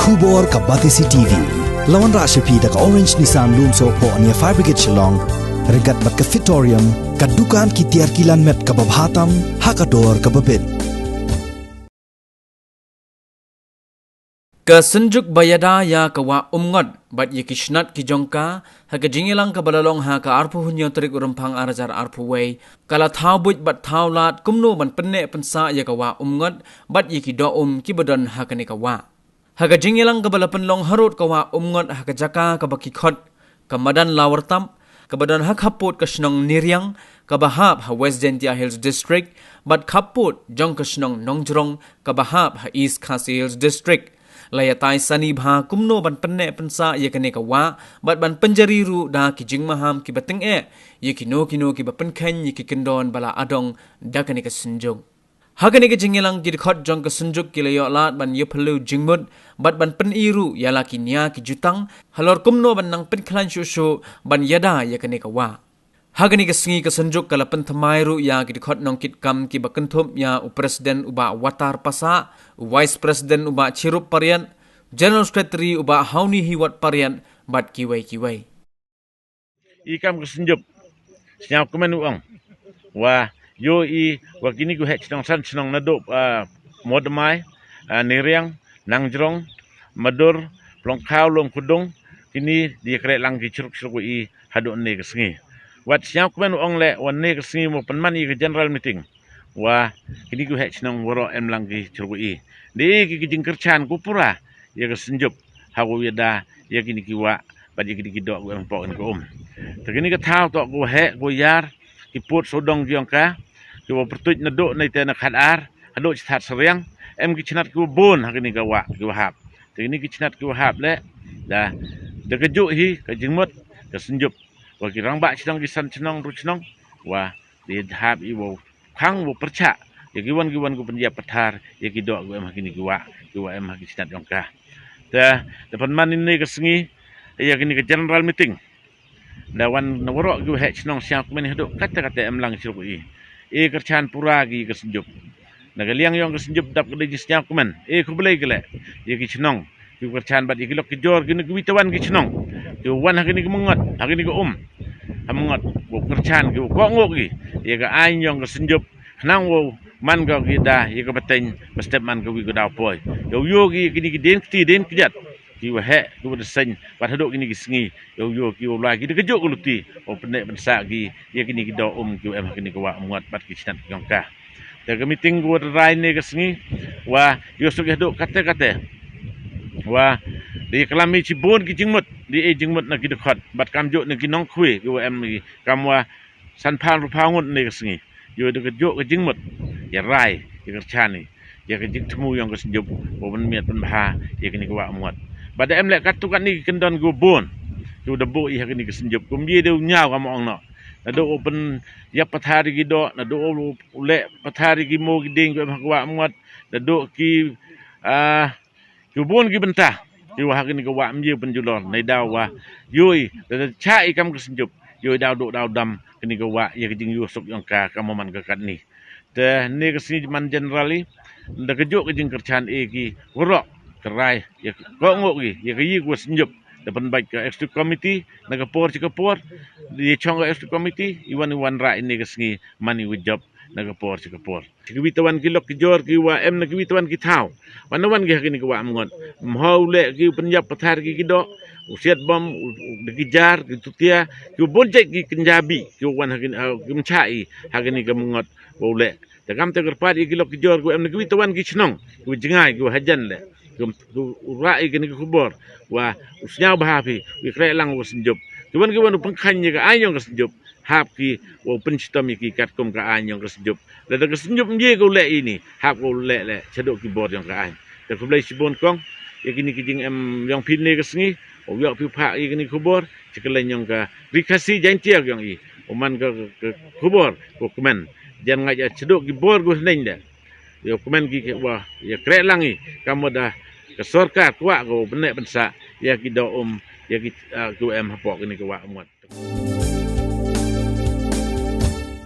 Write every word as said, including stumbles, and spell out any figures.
Khubor ka Batesi T V. La wanrah sha phi da ka Orange Nissan Lumsohphoh near Fire Brigade Shillong. Ryngkat bad ka Fitorium, ka dukan ki tiar kilan met kaba bha tam ha ka dor kaba bit. Ka Synjuk ba ïada ïa ka Wah Umngot bad ïa ki shnat ki jong ka, ha ka jingïalang kaba la long ha ka arphew hynñiew tarik u Rymphang ar hajar arphew wei, ka la thaw buit bad thaw lad kumno ban pynneh pynsah ïa ka Wah Umngot bad ïa ki doh um kiba don ha kane ka wah. Ha ka jingïalang kaba la pynlong harud ka Wah Umngot ha ka jaka kaba ki khot ka Madan Lawyrtap, kaba don ha khappud ka shnong Neriang, kaba hap ha West Jaintia Hills District, bad khappud jong ka shnong Nongjrong, kaba hap ha East Khasi Hills District. La ïatai sani bha kumno ban pynneh pynsah ïa kane ka wah, bad ban pynjari ruh da ki jingmaham kiba tyngeh ïa kino kino kiba pynkheiñ ïa ki kyndon ba la adong da kane ka Synjuk. Ha kane ka jingïalang ki dkhot jong ka Synjuk ki la ïoh lad ban ïaphylliew jingmut bad ban pyni ruh ïa la ki nia ki jutang halor kumno ban nang pynkhlaiñ shuh shuh ban ïada ïa kane ka wah. Ha kane ka sngi ka Synjuk ka la pynthymmai ruh ïa ki dkhot nongkitkam kiba kynthup ïa u President u Bah Watar Passah, u Vice President u Bah Chirup Pariat, General Secretary u Bah Hauni Hiwot Pariat, bad kiwei kiwei. I kam ka Synjuk, sñiaw kmen u ong, wa ïoh i wa kini ki heh chnong san chnong naduh, ah, Modmai, ah, Neriang, Nangjrong, Madur, Plongkhaw, Lumkhudung, kini di kreh lang ki chruk chruk i haduh ne ka sngi. Wat sñiaw kmen u ong leh wa ne ka sngi mo pynman i ka general meeting wa kini ki heh chnong waroh em lang ki chruk i. Di ki ki jingkyrchan ku pura ïa ka Synjuk ha u ïada ïa kini ki wah bad ïa kini ki doh ku em hapoh kini ka um. Te kini ka thaw toh ku heh ku ïar ki pud sawdong jong ka, ki wa pyrtuit naduh naite na khat ar haduh chi thad seriang, em ki chnat ki wa bun ha kini ka wah ki wa hap. Te kini ki chnat ki wa hap leh da, da ka juh hi ka jingmut ka Synjuk wa ki rangbah chnong ki san chnong ru chnong wa di hap i wa khang wa pyrchah ïa ki wan ki wan ku pynjah pathar ïa ki doh ku em ha kini ki wah, ki wa em ha ki chnat jong ka. Te da pynman ine ka sngi ïa kini ka general meeting, da wan na waroh ki wa heh chnong sñiaw kmen haduh kata kata em lang chruk i. I kyrchan pura ki ka Synjuk. Na ka liang yong ka Synjuk dap ka dei ji sñiaw kmen. I khublei ka leh ïa ki chnong ki wa kyrchan bad ïa ki lok ki jor ki na ki wi tawan ki chnong ki wa wan ha kini ka Myngot, ha kini ka um ha Myngot, wa kyrchan ki wa kohnguh ki ïa ka aiñ yong ka Synjuk, khnang wa man ka ki da ïa ka pateng ba step man ka wi ka daw poi. Ïa u ïoh ki ïa kini ki dien kti dien kjat ki wa heh ki wa da seng bad haduh kini ki sngi. Ïa u ïoh ki wa lai ki da ka juh ka luti wa pynneh pynsah ki ïa kini ki doh um ki wa em ha kini ka wah Myngot bad ki chnat ki yong ka. Te ka meeting ku wa da rai ne ka sngi wa ïoh suk ïa haduh kate kate wa di klam i chibun ki jingmut, di i jingmut na ki dkhot bad kam juh na ki nongkhwe ki wa em i kam wa san phaw ru phaw ngut ne ka sngi. Ïoh da ka juh ka jingmut ïa rai ïa kyrchan i ïa ka jingthmu yong ka Synjuk wa ban miat ban bha ïa kini ki wah Myngot. Bad da em leh katto katne ki kyndon ki wa bun ki wa da buh i ha kini ki Synjuk, kum ye de u ñiaw kam ong noh. Naduh u pynïap pathar ïa ki doh, naduh u leh pathar ïa ki mo ki ding ki em ha ka wah Myngot, naduh ki, ah, ki bun ki bynta ki wa ha kini ka wah ym ye pynjulor. Nai daw wa ïoh i da, da chah i kam ka Synjuk ïoh i daw duh daw dam kini ka wah ïa ka jingïoh suk yong ka kam wa man ka katni. Te ne ka sngi man general i da ka juh ka jingkyrchan i ki waroh ka rai ïa ka kohnguh ki ïa ka yi ka wa Synjuk. Da pynbeit ka executive committee na ka por chi ka por, di chong ka executive committee i wan i wanrah i ne ka sngi man i wa jop na ka por chi ka por. Ki wi tawan ki lok ki jor ki wa em na ki wi tawan ki thaw, wan na wan ki ha kini ki wah Myngot. Mhaw u leh ki u pynïap pathar ki ki doh, u siat bom, u, u, da ki jar ki tutia, ki u bun jait ki kynja bih ki u wan ha kini, ha, ki mcha i ha kini ka Myngot wa u leh. Te kam te kyrpad i ki lok ki jor ki wa em na ki wi tawan ki chnong ki wa jngai ki wa hajan leh, ki u, ki u rah i kini ki khubor wa u sñiaw bha phi, u kreh lang wa Synjuk. Ki wan ki wan u pynkheiñ ïa ka aiñ yong ka Synjuk, hap ki wa u pynshitom ïa ki katkum ka aiñ yong ka Synjuk. Lada ka Synjuk ym ye ka u leh i ni, hap ka u leh leh chaduh ki bor yong ka aiñ. Te khublei shibun kong ïa kini ki jingem yong phi ne ka sngi, u ïoh phi phah ïa kini khubor cha kylleiñ yong ka Ri Khasi Jaiñtia yong i, u man ka, ka, ka khubor ka kmen. Jan ngait ïa chaduh ki bor ka u hynñeiñ de. Ïa u kmen ki, ki wa ïa kreh lang i kam wa da ka sorkar kwah ka u pynneh pynsah ïa ki doh um ïa ki, ah, ki wa em hapoh kini ki wah Myngot.